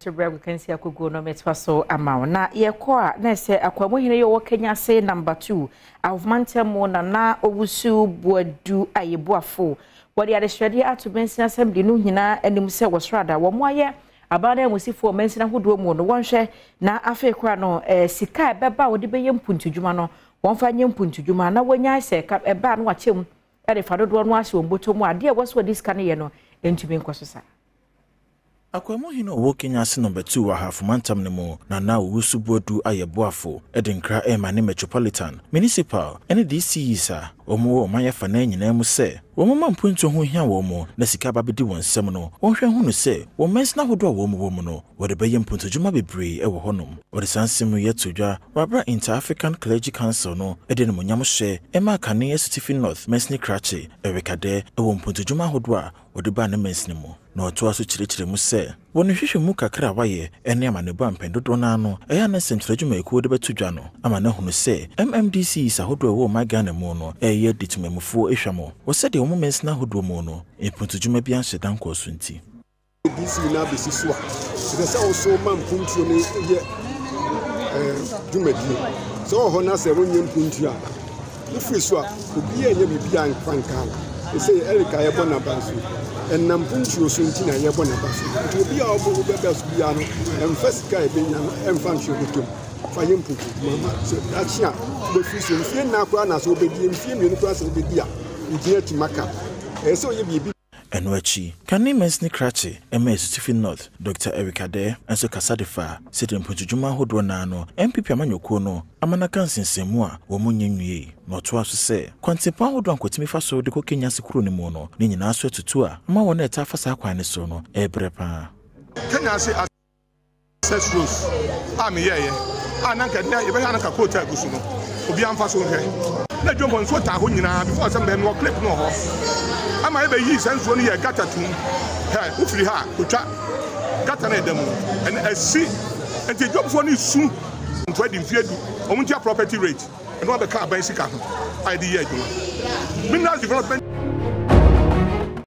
To berɛ agokansi akoguo no metoa so ama wo. Na yɛkɔ a na ɛsɛ Akwamuhene yi ɔwɔ Kenyase number 2 Ahofoma ntam Nana Owusu Boadu Ayeboafo. Wɔde adesrɛdeɛ ato Mansin Assembly no nyinaa anim sɛ wɔsrada wɔn ayɛ aban ananmusifoɔ wɔ mansin ahodoɔ mu no wɔnhwɛ na afei koraa no eh, sika a ɛbɛba a wɔde bɛyɛ mpuntudwuma no wɔmfa nyɛ mpuntudwuma na wɔnyae sɛ ɛba a na wɔakyɛ mu de fa dodoɔ no ahyɛ wɔn bɔtɔ mu a adeɛ a ɛwɔ sɛ wɔde sika no yɛ no ntumi nkɔ so saa. Akwamuhene a ɔwɔ Kenya ase Nɔmba Tuu wɔ Ahafo Mantam no mu, Nana Owusu Boadu ayɛ boafo de nkra rema ne Metropolitan, Municipal ne DCEs a wɔwɔ ɔman afanan nyinaa mu sɛ wɔmma mpontuo ho hia wɔn na sika aba abɛdi wɔn nsam no, wɔnhwɛ nhunu sɛ wɔn mansini ahodoɔ a wɔn wɔ mu no, wɔde bɛyɛ mpontodwuma bebree wɔ hɔnom. Wɔde saa nsɛm yi ato dwa wɔ aberɛ a Inter-African Clergy Council no de animuonyamhyɛ maa kane Asutifi North mansini krakye Eric Adeh wɔ mpontodwuma ahodoɔ a wɔde baa ne mansini mu. Na ɔtoaa so kyerɛkyerɛɛ mu sɛ, wɔ ne nhwehwɛmu kakra a wayɛ ne amanneɛbɔ a mpɛn dodoɔ no ara no ɛyɛ a na nsɛmtwerɛ adwumayɛkuo de bɛto dwa no ama no ahunu sɛ MMDCs ahodoɔ a ɛwɔ ɔman Ghana mu no reyɛ adi temanmufoɔ hwam wɔ sɛdeɛ wɔn mansini ahodoɔ mu no mpuntudwuma biara nhyɛ da nkɔɔ so nti. DC no abɛsi so a, ɛsɛ sɛ wo so ma mpuntuo no yɛ dwumadie. Sɛ wɔ hɔ na sɛ wonyɛ mpuntuo a, Wofiri so a, obiara nyɛ biribiara mfa nka ho. Sɛ Eric a yɛbɔ n'aba so, ɛnam mpuntuo so nti na yɛbɔ n'aba so. Nti obi a ɔbɔ wobɛba so biara no, ɛmfa sika a ɛbɛnya no ɛmfa nhwɛ bɔtɔm. Fa yɛ mpuntuo dwuma ma sɛ daakye a wobɛfiri so mfie nnan koraa na sɛ wobɛdi mfie mmienu koraa sɛ wobɛdi a, wogyina akyi maka. Ɛyɛ sɛ woyɛ biribi. Ɛno akyi, kane mansini krakye ma Asutifi North, Dɔkta Eric Adeh nso kasa de faa sɛdeɛ mpontodwuma ahodoɔ no ara no NPP amanyɔkuo no ama no aka nsensɛnmu a wɔn nyɛ nwiei. Na ɔtoaa so sɛ, kwantempɔn ahodoɔ a nkɔtumi fa so de kɔ Kenya ase kuro no mu no ne nyinaa so atutu a ama wɔn a ɛtaa fa saa kwan no so no rebrɛ pa ara. Kenya ase Access roads a meyɛeɛ a na nka nnɛ yɛbɛhwɛ a na nka coat a ɛgu so no obiara mfa so nhwɛ. Na dwom hɔ nsuo taa hɔ nyinaa before sɛ mbɛn mewɔ clip no wɔ hɔ ama yɛbɛyii saa nsuo no yɛ gutter tum hɛ wofiri ha a kotwa gutter no ɛda mu ɛna asi nti dwomfoɔ no su nto adi mfeɛ du wɔn ntua property rate ɛno abɛka aban sika ho a yɛde yɛ adwuma minerals development.